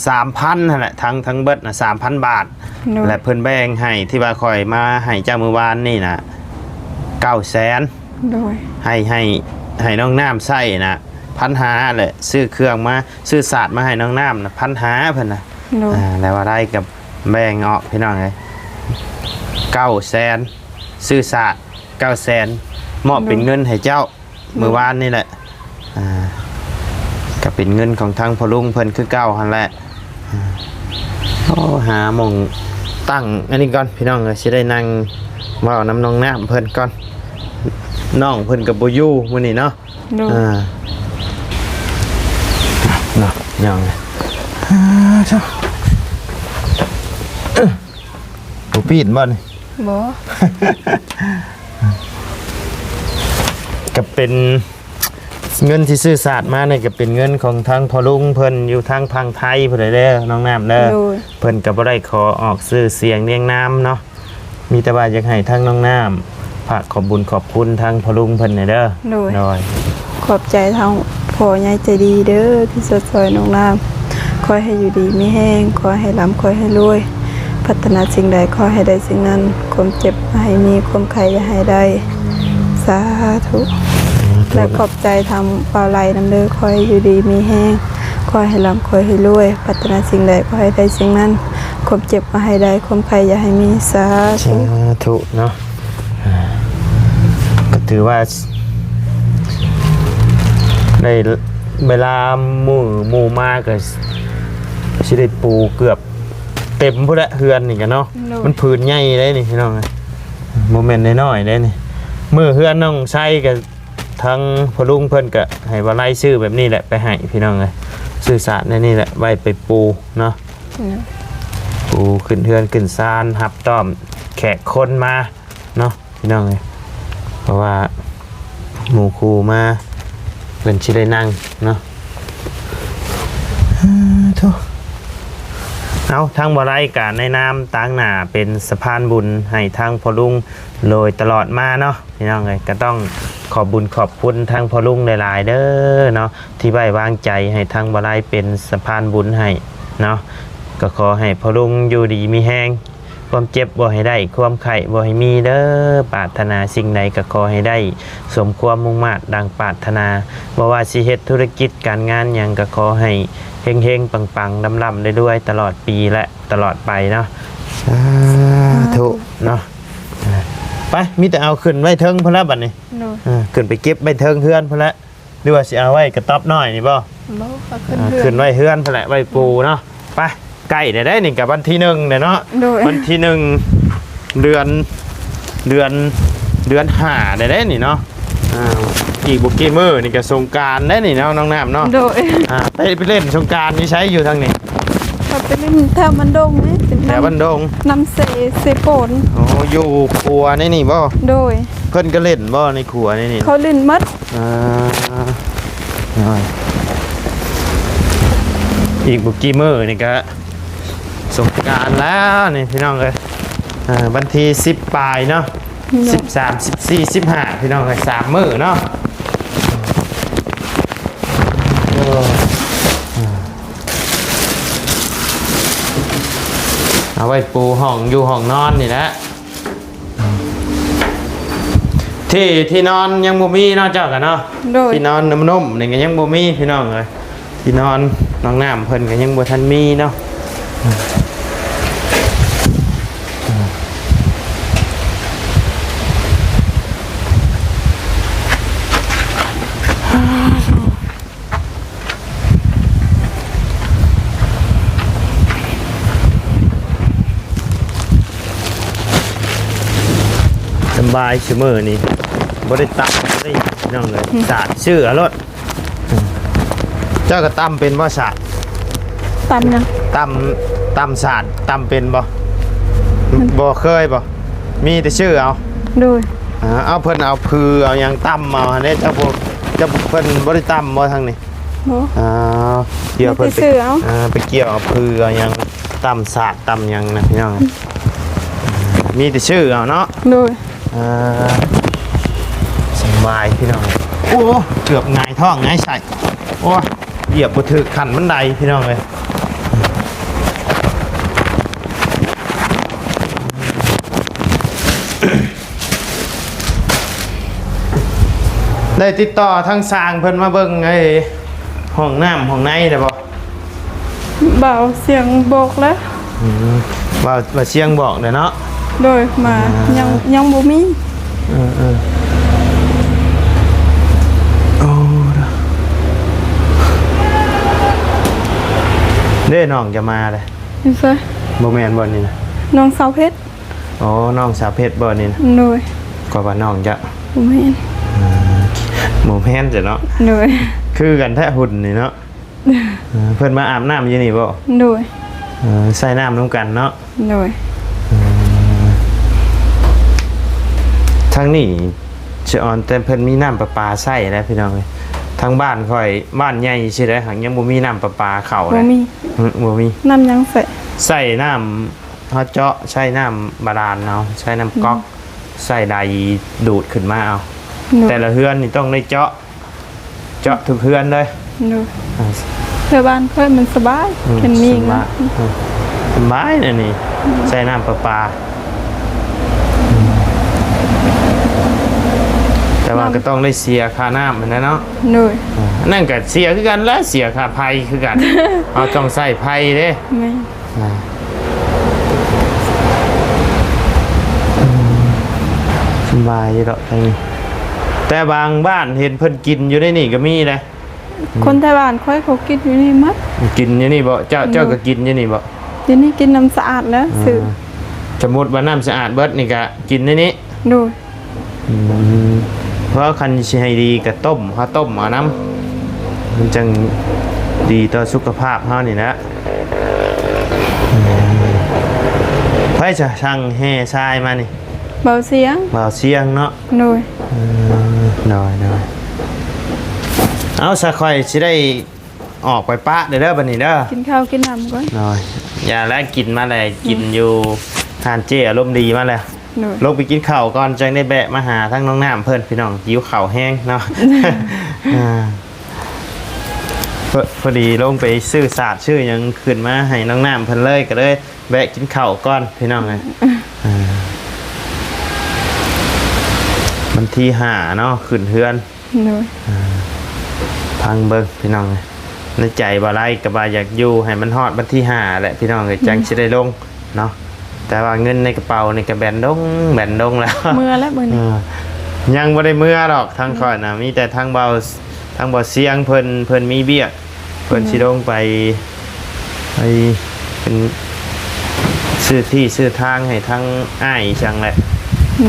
ສາມພັນຫັ້ນແຫຼະ ທັງ ທັງເບິດນະ ສາມພັນບາດ. ໂດຍ ແລະ ເພິ່ນແບ່ງໃຫ້ທີ່ວ່າຂ້ອຍມາໃຫ້ເຈົ້າມື້ວານນີ້ນະ ເກົ້າແສນ. ໂດຍ ໃຫ້ ໃຫ້ ໃຫ້ນ້ອງນ້ຳໃຊ້ນະ ພັນຫ້າ ແລະ ຊື້ເຄື່ອງມາ ຊື້ສາດມາໃຫ້ນ້ອງນ້ຳນະ ພັນຫ້າ ເພິ່ນນະ. ໂດຍ ອ່າ ແລ້ວວ່າໄດ້ກໍແບ່ງອອກ ພີ່ນ້ອງເອີຍ ເກົ້າແສນ ຊື້ສາດ ເກົ້າແສນ ມອບເປັນເງິນໃຫ້ເຈົ້າ ໂດຍ ມື້ວານນີ້ແຫຼະ. ອ່າ ກໍເປັນເງິນຂອງທາງພໍ່ລຸງເພິ່ນຄືເກົ່າຫັ້ນແຫຼະ. ອ່າ ໂອ້ ຫາໝ່ອງຕັ້ງອັນນີ້ກ່ອນ ພີ່ນ້ອງເອີຍ ຊິໄດ້ນັ່ງເວົ້ານຳນ້ອງນ້ຳເພິ່ນກ່ອນ. ນ້ອງເພິ່ນກໍບໍ່ຢູ່ມື້ນີ້ເນາະ. ໂດຍ ອ່າ ຫຍັງ ອ່າ ໂທ້ ບໍ່ປີນບໍ່ນີ້? ບໍ່ ກໍເປັນເງິນທີ່ຊື້ສາດມານີ້ ກໍເປັນເງິນຂອງທາງພໍ່ລຸງເພິ່ນຢູ່ທາງຝັ່ງໄທພຸ້ນແຫຼະເດີ ນ້ອງນ້ຳເດີ. ໂດຍ ເພິ່ນກໍບໍ່ໄດ້ຂໍອອກຊື່ສຽງລຽງນາມເນາະ. ມີແຕ່ວ່າຢາກໃຫ້ທາງນ້ອງນ້ຳຝາກຂອບບຸນຂອບຄຸນທາງພໍ່ລຸງເພິ່ນແດ່ເດີ. ໂດຍ ໂດຍ ຂອບໃຈທາງພໍ່ໃຫຍ່ໃຈດີເດີ ທີ່ຊ່ວຍຊ່ອຍນ້ອງນ້ຳ. ຂໍໃຫ້ຢູ່ດີມີແຮງ, ຂໍໃຫ້ລ່ຳ, ຂໍໃຫ້ລວຍ, ປາດຖະໜາສິ່ງໃດຂໍໃຫ້ໄດ້ສິ່ງນັ້ນ, ຄວາມເຈັບຢ່າໃຫ້ມີ, ຄວາມໄຂ້ຢ່າໃຫ້ໄດ້. ສາທຸ ສາທຸ ແລະ ຂອບໃຈທາງບ່າວໄລນຳເດີ. ຂໍໃຫ້ຢູ່ດີມີແຮງ, ຂໍໃຫ້ລ່ຳ, ຂໍໃຫ້ລວຍ, ປາດຖະໜາສິ່ງໃດຂໍໃຫ້ໄດ້ສິ່ງນັ້ນ. ຄວາມເຈັບບໍ່ໃຫ້ໄດ້, ຄວາມໄຂ້ຢ່າໃຫ້ມີ. ສາທຸ ສາທຸເນາະ. ອ່າ ກໍຖືວ່າ ໄດ້ເວລາມື້ໝູ່ມາ ກໍຊິໄດ້ປູເກືອບເຕັມພຸ້ນແຫຼະ ເຮືອນນີ້ກໍເນາະ. ໂດຍ ມັນຜືນໃຫຍ່ເດ້ນີ້ພີ່ນ້ອງເອີຍ ບໍ່ແມ່ນນ້ອຍໆເດ້ນີ້. ມື້ເຮືອນນ້ອງໄຊກໍ ທາງພໍ່ລຸງເພິ່ນກໍໃຫ້ວ່າໄລ່ຊື້ແບບນີ້ແຫຼະໄປໃຫ້ພີ່ນ້ອງເອີຍ ຊື້ສາດໃນນີ້ແຫຼະໄວ້ໄປປູເນາະ. ໂດຍ ປູຂຶ້ນເຮືອນຂຶ້ນຊານ ຮັບຕ້ອນແຂກຄົນມາເນາະພີ່ນ້ອງເອີຍ ເພາະວ່າໝູ່ຄູ່ມາເພິ່ນຊິໄດ້ນັ່ງເນາະ. ເອີ ໂທ້ ເອົາ ທາງບໍ່ໄດ້ກະໃນນາມຕາງໜ້າເປັນສະພານບຸນໃຫ້ທາງພໍ່ລຸງໂດຍຕະຫຼອດມາເນາະ. ພີ່ນ້ອງເອີຍ ກໍຕ້ອງຂອບບຸນຂອບຄຸນທາງພໍ່ລຸງຫຼາຍໆເດີເນາະ ທີ່ໄວ້ວາງໃຈໃຫ້ທາງບ່າວໄລເປັນສະພານບຸນໃຫ້ເນາະ. ກໍຂໍໃຫ້ພໍ່ລຸງຢູ່ດີມີແຮງ ຄວາມເຈັບບໍ່ໃຫ້ໄດ້ ຄວາມໄຂ້ບໍ່ໃຫ້ມີເດີ. ປາດຖະໜາສິ່ງໃດກໍຂໍໃຫ້ໄດ້ສົມຄວາມມຸ່ງມາດດັ່ງປາດຖະໜາ. ບໍ່ວ່າຊິເຮັດທຸລະກິດການງານຫຍັງ ກໍຂໍໃຫ້ເຮັງໆປັງໆ ລ່ຳໆລວຍໆ ຕະຫຼອດປີ ແລະ ຕະຫຼອດໄປເນາະ. ສາທຸເນາະ. ໄປ ມີແຕ່ເອົາຂຶ້ນໄວ້ເທິງພຸ້ນລະບັດນີ້. ໂດຍ ເອີ ຂຶ້ນໄປເກັບໄວ້ເທິງເຮືອນພຸ້ນແຫຼະ ຫຼືວ່າຊິເອົາໄວ້ກະຕ໊ອບນ້ອຍນີ້ບໍ່? ບໍ່ ເອົາຂຶ້ນ ອ່າ ເຮືອນ ຂຶ້ນໄວ້ເຮືອນພຸ້ນແຫຼະ ໄວ້ປູເນາະ. ໄປ ໃກ້ແລ້ວເດ້ນີ້ ກະວັນທີໜຶ່ງແລ້ວເນາະ. ໂດຍ ວັນທີໜຶ່ງ ເດືອນ ເດືອນ ເດືອນຫ້າແລ້ວເດ້ນີ້ເນາະ. ອ່າ ອີກບໍ່ກີ່ມື້ນີ້ກະສົງການແລ້ວນີ້ເນາະ ນ້ອງນ້ຳເນາະ. ໂດຍ ອ່າ ໄປ ໄປຫຼິ້ນສົງການຢູ່ໃສ ຢູ່ທາງນີ້? ເຂົາໄປຫຼິ້ນແຖວບ້ານດົງນີ້ ເປັນແຖວບ້ານດົງ ນ້ຳເຊ ເຊໂປນ. ໂອ້ ຢູ່ຂົວໃນນີ້ບໍ່? ໂດຍ ເພິ່ນກໍຫຼິ້ນບໍ່ໃນຂົວໃນນີ້? ເຂົາຫຼິ້ນໝົດ. ອ່າ ອີກບໍ່ກີ່ມື້ນີ້ກະສົງການແລ້ວນີ້ພີ່ນ້ອງເອີຍ. ອ່າ ວັນທີສິບປາຍເນາະ. ໂດຍ ສິບສາມ ສິບສີ່ ສິບຫ້າ ພີ່ນ້ອງເອີຍ ສາມມື້ເນາະ. ເອົາໄວ້ປູຫ້ອງຢູ່ຫ້ອງນອນນີ້ແຫຼະ. ທີ່ ທີ່ນອນຍັງບໍ່ມີເນາະ ເຈົ້າກະເນາະ. ໂດຍ ທີ່ນອນນຸ້ມໆນີ້ກະຍັງບໍ່ມີພີ່ນ້ອງເອີຍ. ທີ່ນອນນ້ອງນ້ຳເພິ່ນກະຍັງບໍ່ທັນມີເນາະ. ສະບາຍ ຊຸມື້ນີ້ບໍ່ໄດ້ຕຳເລີຍພີ່ນ້ອງເອີຍ. ອືມ ສາດຊື້ເອົາໂລດ. ເຈົ້າກໍຕຳເປັນບໍ່ສາດ? ຕຳຫຍັງ? ຕຳ ຕຳສາດ ຕຳເປັນບໍ່? ອືມ ບໍ່ເຄີຍບໍ່? ມີແຕ່ຊື້ເອົາ. ໂດຍ ອ່າ ເອົາ ເພິ່ນເອົາຜືເອົາຫຍັງຕຳເອົາຫັ້ນເດ້. ເຈົ້າບໍ່ ເຈົ້າ ເພິ່ນບໍ່ໄດ້ຕຳບໍ່ທາງນີ້? ບໍ່ ອ່າ ກ່ຽວເພິ່ນໄປ ມີແຕ່ຊື້ເອົາ. ອ່າ ໄປກ່ຽວເອົາຜືເອົາຫຍັງ ຕຳສາດຕຳຫຍັງນະພີ່ນ້ອງ. ອືມ ມີແຕ່ຊື້ເອົາເນາະ. ໂດຍ ອ່າ ສະບາຍພີ່ນ້ອງ. ໂອ້ ເກືອບຫງາຍທ້ອງຫງາຍໄສ້. ໂອ້ ຢຽບບໍ່ຖືກຂັ້ນບັນໄດພີ່ນ້ອງເອີຍ. ໄດ້ຕິດຕໍ່ທາງຊ່າງເພິ່ນມາເບິ່ງໄອ້ຫ້ອງນ້ຳຫ້ອງໃນແລ້ວບໍ່? ບ່າວຊຽງບອກແລ້ວ. ອືມ ບ່າວ ບ່າວຊຽງບອກແລ້ວເນາະ. ໂດຍ ມາ ອ່າ ຍັງ ຍັງບໍ່ມີ. ເອີ ເອີ ໂອ້ ເດ້ ນ້ອງຈະມາເດ້. ຢູ່ໃສ? ບໍ່ແມ່ນບ່ອນນີ້ນະ ນ້ອງສາວເພັດ. ອໍ ນ້ອງສາວເພັດບໍ່ນີ້ນະ? ໂດຍ ຂ້ອຍວ່ານ້ອງຈະ ບໍ່ແມ່ນ. ອືມ ບໍ່ແມ່ນຊະເນາະ. ໂດຍ ຄືກັນແທ້ຫຸ່ນນີ້ເນາະ. ເອີ ເພິ່ນມາອາບນ້ຳຢູ່ນີ້ບໍ່? ໂດຍ ເອີ ໃຊ້ນ້ຳນຳກັນເນາະ? ໂດຍ ເອີ ທາງນີ້ສະອອນແຕ່ເພິ່ນມີນ້ຳປະປາໃຊ້ແລ້ວ ພີ່ນ້ອງເອີຍ. ທາງບ້ານຂ້ອຍ ບ້ານໃຫຍ່ຊິໄດ໋ ຫາກຍັງບໍ່ມີນ້ຳປະປາເຂົ້າ ບໍ່ ເລີຍ ມີ ຫຶ ບໍ່ມີ. ນ້ຳຫຍັງໃຊ້? ໃຊ້ນ້ຳ ເຮົາເຈາະໃຊ້ນ້ຳບາດານເອົາ ໃຊ້ນ້ຳ ອືມ ກັອກ ໃຊ້ໄດດູດຂຶ້ນມາເອົາ. ໂດຍ ແຕ່ລະເຮືອນນີ້ຕ້ອງໄດ້ເຈາະ ເຈາະທຸກເຮືອນເລີຍ. ໂດຍ ອ່າ ແຖວບ້ານຂ້ອຍມັນສະບາຍ ອືມ ຄັນມີ ສະບາຍ ເງິນ ອືມ ສະບາຍແນວນີ້ ອືມ ໃຊ້ນ້ຳປະປາ ອືມ ແຕ່ວ່າກໍຕ້ອງໄດ້ເສຍຄ່ານ້ຳຫັ້ນແຫຼະເນາະ. ໂດຍ ອ່າ ອັນນັ້ນກໍເສຍຄືກັນແຫຼະ ເສຍຄ່າໄຟຄືກັນ ເຮົາຕ້ອງໃຊ້ໄຟເດ້. ແມ່ນ ອ່າ ອືມ ສະບາຍຢູ່ດອກທາງນີ້ ແຕ່ບາງບ້ານເຫັນເພິ່ນກິນຢູ່ໃນນີ້ກໍມີເດ້. ອືມ ຄົນແຖວບ້ານຂ້ອຍເຂົາກິນຢູ່ນີ້ໝົດ. ກິນຢູ່ນີ້ບໍ່? ເຈົ້າ ໂດຍ ເຈົ້າກໍກິນຢູ່ນີ້ບໍ່? ຢູ່ນີ້ກິນນ້ຳສະອາດແລ້ວ ອ່າ ຊື້. ສົມມຸດວ່ານ້ຳສະອາດເບິດນີ້ກໍກິນໃນນີ້? ໂດຍ ອືມ ເພາະຄັນຊິໃຫ້ດີກໍຕົ້ມ ເຮົາຕົ້ມເອົານຳ ມັນຈັ່ງດີຕໍ່ສຸຂະພາບເຮົານີ້ແຫຼະ. ອືມ ໃຜຈະສັ່ງແຮ່ຊາຍມານີ້? ເບົາສຽງ ເບົາສຽງເນາະ? ໂດຍ ເອີ ໂດຍ ໂດຍ ເອົາ ຊະຂ້ອຍຊິໄດ້ອອກໄປປະເດີ ເດີ ບັດນີ້ເດີ ກິນເຂົ້າກິນນ້ຳກ່ອນ. ໂດຍ ຢ່າແລະ ກິນມາແລ້ວ ກິນ ອືມ ຢູ່ຮ້ານເຈ້ອາລົມດີມາແລ້ວ. ໂດຍ ລົງໄປກິນເຂົ້າກ່ອນ ຈັ່ງໄດ້ແວະມາຫາທາງນ້ອງນ້ຳເພິ່ນ ພີ່ນ້ອງ ຫິວເຂົ້າແຮງເນາະ. ອ່າ ພໍ ພໍດີລົງໄປຊື້ສາດຊື້ຫຍັງຂຶ້ນມາໃຫ້ນ້ອງນ້ຳເພິ່ນເລີຍ ກໍເລີຍແວະກິນເຂົ້າກ່ອນ ພີ່ນ້ອງເອີຍ. ອ່າ ວັນທີຫ້າເນາະ ຂຶ້ນເຮືອນ. ໂດຍ ອ່າ ຟັງເບິ່ງ ພີ່ນ້ອງເອີຍ ໃນໃຈບໍ່ໄດ້ກໍວ່າຢາກຢູ່ໃຫ້ມັນຮອດວັນທີຫ້າແຫຼະ ພີ່ນ້ອງເອີຍ ອືມ ຈັ່ງຊິໄດ້ລົງເນາະ. ແຕ່ວ່າເງິນໃນກະເປົານີ້ກໍແບນດົງ ແບນດົງແລ້ວ ເມືອແລ້ວມື້ນີ້. ເອີ ຍັງບໍ່ໄດ້ເມືອດອກ ທາງ ອືມ ຂ້ອຍນະ ມີແຕ່ທາງເບົາ ທາງເບົາສຽງເພິ່ນ ເພິ່ນມີວຽກ ເພິ່ນ ອືມ ຊິລົງໄປ ໄປເປັນຊື້ທີ່ຊື້ທາງໃຫ້ທາງອ້າຍຈັ່ງແຫຼະ.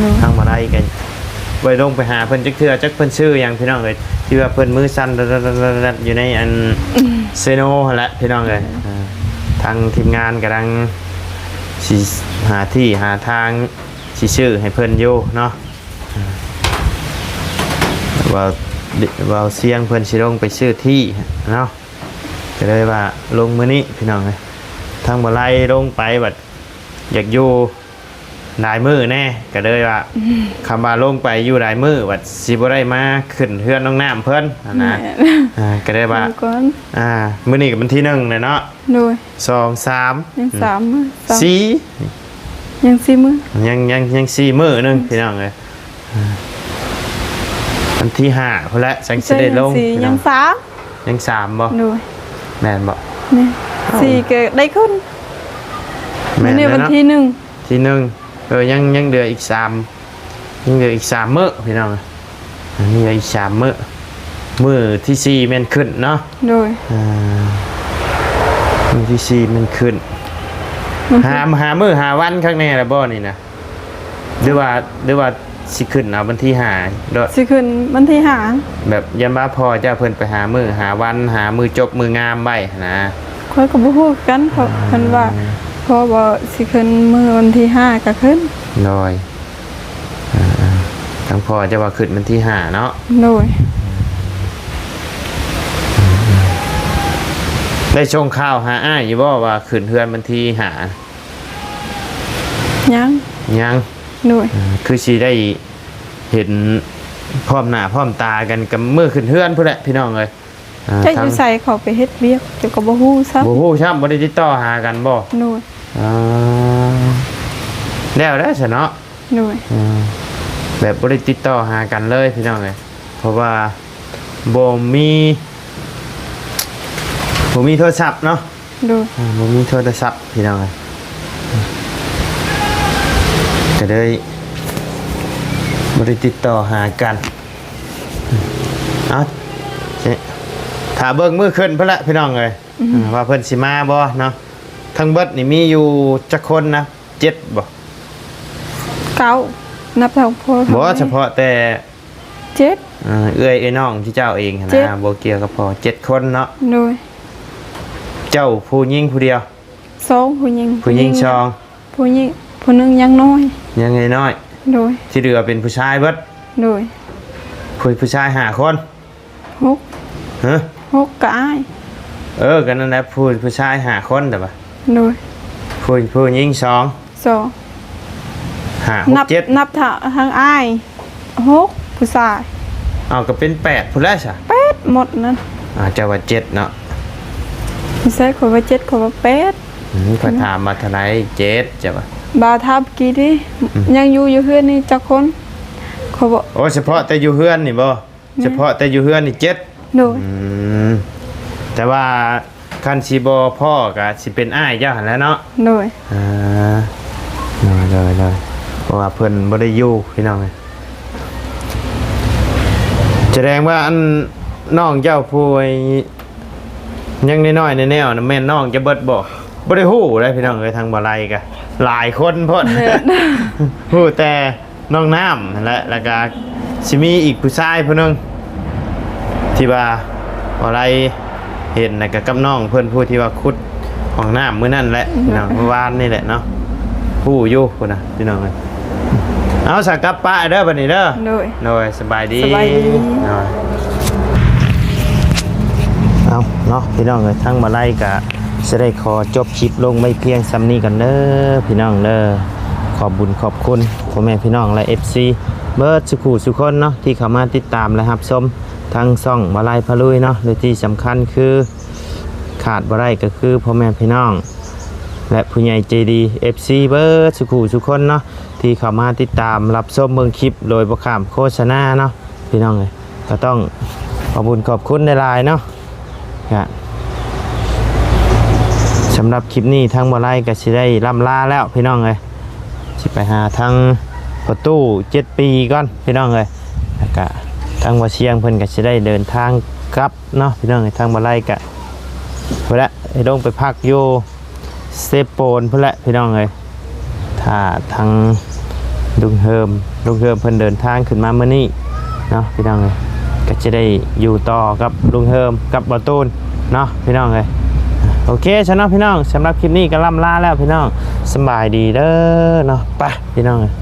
ໂດຍ ທາງບໍ່ໄດ້ກໍບໍ່ໄດ້ລົງໄປຫາເພິ່ນຈັກເທື່ອ ຈັກເພິ່ນຊື້ຫຍັງ ພີ່ນ້ອງເອີຍ ທີ່ວ່າເພິ່ນມືສັ່ນ ຢູ່ໃນອັນ ອືມ ເຊໂນຫັ້ນແຫຼະ ພີ່ນ້ອງເອີຍ. ອ່າ ທາງທີມງານກຳລັງຊິຫາທີ່ຫາທາງຊິຊື້ໃຫ້ເພິ່ນຢູ່ເນາະ. ອ່າ ເວົ້າ ເວົ້າສຽງເພິ່ນຊິລົງໄປຊື້ທີ່ເນາະ ກໍເລີຍວ່າລົງມື້ນີ້ ພີ່ນ້ອງເອີຍ. ທາງບໍ່ໄລ່ລົງໄປບັດຢາກຢູ່ຫຼາຍມື້ແດ່ ກໍເລີຍວ່າ ອືມ ຄຳວ່າລົງໄປຢູ່ຫຼາຍມື້ບັດຊິບໍ່ໄດ້ມາຂຶ້ນເຮືອນນ້ອງນ້ຳເພິ່ນຫັ້ນນະ. ແມ່ນ ອ່າ ກໍເລີຍວ່າ ຢູ່ກ່ອນ ອ່າ ມື້ນີ້ກໍວັນທີໜຶ່ງແລ້ວເນາະ. ໂດຍ ສອງ ສາມ ຍັງ ອືມ ສາມມື້ ສາມ ສີ່ ຍັງສີ່ມື້ ຍັງ ຍັງ ຍັງສີ່ມື້ໜຶ່ງ ອືມ ພີ່ນ້ອງເອີຍ. ອ່າ ວັນທີຫ້າພຸ້ນແຫຼະ ຈັ່ງຊິໄດ້ລົງ ຍັງສີ່ ພີ່ນ້ອງ ຍັງສາມ ຍັງສາມບໍ່? ໂດຍ ແມ່ນບໍ່? ແມ່ນ ເອົ້າ ສີ່ກໍໄດ້ຂຶ້ນ ແມ່ນ ມື້ນີ້ວັນທີໜຶ່ງ ທີໜຶ່ງ ເອີ ຍັງ ຍັງເຫຼືອອີກສາມ ຍັງເຫຼືອອີກສາມມື້ ພີ່ນ້ອງ. ອັນນີ້ອີກສາມມື້ ມື້ທີສີ່ແມ່ນຂຶ້ນເນາະ. ໂດຍ ອ່າ ມື້ທີສີ່ແມ່ນຂຶ້ນ ມັນຂຶ້ນ ຫາ ຫາມື້ຫາວັນຄັກແນ່ລະບໍ່ນີ້ນະ? ຫຼືວ່າ ຫຼືວ່າຊິຂຶ້ນເອົາວັນທີຫ້າໂລດ? ຊິຂຶ້ນວັນທີຫ້າ ແບບຢ້ານວ່າພໍ່ເຈົ້າເພິ່ນໄປຫາມື້ຫາວັນ ຫາມື້ຈົບມື້ງາມໄວ້ຫັ້ນນະ. ຂ້ອຍກໍບໍ່ຮູ້ຄືກັນ ເຂົາ ອ່າ ເພິ່ນວ່າພໍ່ວ່າຊິຂຶ້ນມື້ວັນທີຫ້າກໍຂຶ້ນ. ໂດຍ ອ່າໆ ທາງພໍ່ເຈົ້າວ່າຂຶ້ນວັນທີຫ້າເນາະ. ໂດຍ ໄດ້ສົ່ງຂ່າວຫາອ້າຍຢູ່ບໍ່ວ່າຂຶ້ນເຮືອນວັນທີຫ້າ? ຍັງ ຍັງ. ໂດຍ ອ່າ ຄືຊິໄດ້ເຫັນພ້ອມໜ້າພ້ອມຕາກັນກັບມື້ຂຶ້ນເຮືອນພຸ້ນແຫຼະ ພີ່ນ້ອງເອີຍ. ອ່າ ເຈົ້າຢູ່ໃສ? ເຂົາໄປເຮັດວຽກ ເຈົ້າກໍບໍ່ຮູ້ຊ້ຳ ບໍ່ຮູ້ຊ້ຳ ບໍ່ໄດ້ຕິດຕໍ່ຫາກັນບໍ່? ໂດຍ ອ່າ ແລ້ວໄດ້ຊະເນາະ. ໂດຍ ອ່າ ແບບບໍ່ໄດ້ຕິດຕໍ່ຫາກັນເລີຍ ພີ່ນ້ອງເອີຍ ເພາະວ່າບໍ່ມີ ບໍ່ມີໂທລະສັບເນາະ. ໂດຍ ອ່າ ບໍ່ມີໂທລະສັບ ພີ່ນ້ອງເອີຍ ກໍເລີຍບໍ່ໄດ້ຕິດຕໍ່ຫາກັນ. ເອົາ ຖ້າເບິ່ງມື້ຂຶ້ນພຸ້ນແຫຼະ ພີ່ນ້ອງເອີຍ ອືມ ອ່າ ວ່າເພິ່ນຊິມາບໍ່ເນາະ. ທັງເບິດນີ້ມີຢູ່ຈັກຄົນນະ? ເຈັດບໍ່? ເກົ້າ ນັບທັງພໍ່ທັງແມ່ ບໍ່ ສະເພາະແຕ່ ເຈັດ ເອີ ເອື້ອຍ ເອື້ອຍນ້ອງທີ່ເຈົ້າເອງຫັ້ນນະ ເຈັດ ບໍ່ກ່ຽວກັບພໍ່ ເຈັດຄົນເນາະ. ໂດຍ ເຈົ້າຜູ້ຍິງຜູ້ດຽວ? ສອງ ຜູ້ຍິງ. ຜູ້ຍິງສອງ. ຜູ້ຍິງ ຜູ້ໜຶ່ງຍັງນ້ອຍ. ຍັງນ້ອຍ. ໂດຍ. ທີ່ເຫຼືອເປັນຜູ້ຊາຍເບິດ. ໂດຍ. ຜູ້ ຜູ້ຊາຍຫ້າຄົນ. ຫົກ. ຮະ? ຫົກ ກໍອ້າຍ. ເອີ ກໍນັ້ນແຫຼະ ຜູ້ ຜູ້ຊາຍຫ້າຄົນແຕ່ວ່າ. ໂດຍ. ຜູ້ ຜູ້ຍິງສອງ. ສອງ. ຫ້າ ຫົກ ເຈັດ ນັບທາງອ້າຍ ຫົກ ຜູ້ຊາຍ. ເອົາ ກໍເປັນແປດພຸ້ນແຫຼະຊະ. ແປດໝົດນັ້ນ. ອາ ເຈົ້າວ່າເຈັດເນາະ. ບໍ່ໃຊ່ ຂ້ອຍວ່າເຈັດ ຂ້ອຍວ່າແປດ. ອືມ ຂ້ອຍຖາມວ່າເທົ່າໃດ ເຈັດ ເຈົ້າວ່າ. ບ່າວຖາມກີ້ຕິ ອືມ ຍັງຢູ່ ຢູ່ເຮືອນນີ້ຈັກຄົນ? ຂ້ອຍວ່າ ໂອ້ ສະເພາະແຕ່ຢູ່ເຮືອນນີ້ບໍ່? ແມ່ນ. ສະເພາະແຕ່ຢູ່ເຮືອນນີ້ເຈັດ. ໂດຍ. ອືມ ແຕ່ວ່າຄັນຊິບໍ່ພໍ້ກໍຊິເປັນອ້າຍເຈົ້າຫັ້ນແຫຼະເນາະ. ໂດຍ. ອ່າ ໂດຍໆໆ ເພາະວ່າເພິ່ນບໍ່ໄດ້ຢູ່ພີ່ນ້ອງເອີຍ. ສະແດງວ່າອັນນ້ອງເຈົ້າຜູ້ຍັງນ້ອຍໆ ແນວໆ ນະ ແມ່ນນ້ອງເຈົ້າເບິດບໍ່? ບໍ່ໄດ້ຮູ້ເດ້ພີ່ນ້ອງເອີຍ ທາງບໍ່ໄລ່ກໍຫຼາຍຄົນໂພດ. ແມ່ນ. ຮູ້ແຕ່ ນ້ອງນ້ຳຫັ້ນແຫຼະ ແລ້ວກະຊິມີອີກຜູ້ຊາຍຜູ້ໜຶ່ງ ທີ່ວ່າບໍ່ໄດ້ເຫັນ ແລ້ວກະກັບນ້ອງເພິ່ນຜູ້ທີ່ວ່າຂຸດຫ້ອງນ້ຳມື້ນັ້ນແຫຼະ ພີ່ນ້ອງ ມື້ວານນີ້ແຫຼະເນາະ ຮູ້ຢູ່ພຸ້ນນະ ພີ່ນ້ອງເອີຍ. ເອົາ ສະກັບປະເດີບັດນີ້ເດີ. ໂດຍ. ໂດຍ ສະບາຍດີ. ສະບາຍດີ. ໂດຍ. ເອົາເນາະ ພີ່ນ້ອງເອີຍ ທາງບໍ່ໄລ່ກະຊິໄດ້ຂໍຈົບຄລິບລົງໄວ້ພຽງສ່ຳນີ້ກ່ອນເດີ ພີ່ນ້ອງເດີ. ຂອບບຸນຂອບຄຸນພໍ່ແມ່ພີ່ນ້ອງ ແລະ ເອັຟຊີ ເບິດສູ່ຜູ້ສູ່ຄົນເນາະ ທີ່ເຂົ້າມາຕິດຕາມ ແລະ ຮັບຊົມທາງຊ່ອງບໍ່ໄລ່ພາລຸຍເນາະ ແລະ ທີ່ສຳຄັນຄືຂາດບໍ່ໄດ້ກໍຄືພໍ່ແມ່ພີ່ນ້ອງ ແລະ ຜູ້ໃຫຍ່ໃຈດີ ເອັຟຊີ ເບິດສູ່ຜູ້ສູ່ຄົນເນາະ ທີ່ເຂົ້າມາຕິດຕາມຮັບຊົມເບິ່ງຄລິບໂດຍບໍ່ຂ້າມໂຄສະນາເນາະ ພີ່ນ້ອງເອີຍ. ກໍຕ້ອງຂອບບຸນຂອບຄຸນຫຼາຍໆເນາະ. ກະສຳລັບຄລິບນີ້ທາງບໍ່ໄລ່ກໍຊິໄດ້ລ່ຳລາແລ້ວ ພີ່ນ້ອງເອີຍ. ຊິໄປຫາທາງພໍ່ຕູ້ເຈັດປີກ່ອນ ພີ່ນ້ອງເອີຍ. ແລ້ວກະທາງບໍ່ຊຽງເພິ່ນກໍຊິໄດ້ເດີນທາງກັບເນາະ ພີ່ນ້ອງເອີຍ. ທາງບໍ່ໄລ່ກະພຸ້ນແຫຼະ ໃຫ້ລົງໄປພັກຢູ່ ເຊໂປນພຸ້ນແຫຼະ ພີ່ນ້ອງເອີຍ. ຖ້າທາງລຸງເຮີມ ລຸງເຮີມເພິ່ນເດີນທາງຂຶ້ນມາມື້ນີ້ເນາະ ພີ່ນ້ອງເອີຍ ກໍຈະໄດ້ຢູ່ຕໍ່ກັບລຸງເຮີມກັບບ່າວຕູນເນາະ ພີ່ນ້ອງເອີຍ. ໂອເຄຊະເນາະ ພີ່ນ້ອງ ສຳລັບຄລິບນີ້ກໍລ່ຳລາແລ້ວ ພີ່ນ້ອງ ສະບາຍດີເດີເນາະ. ໄປ ພີ່ນ້ອງເອີຍ.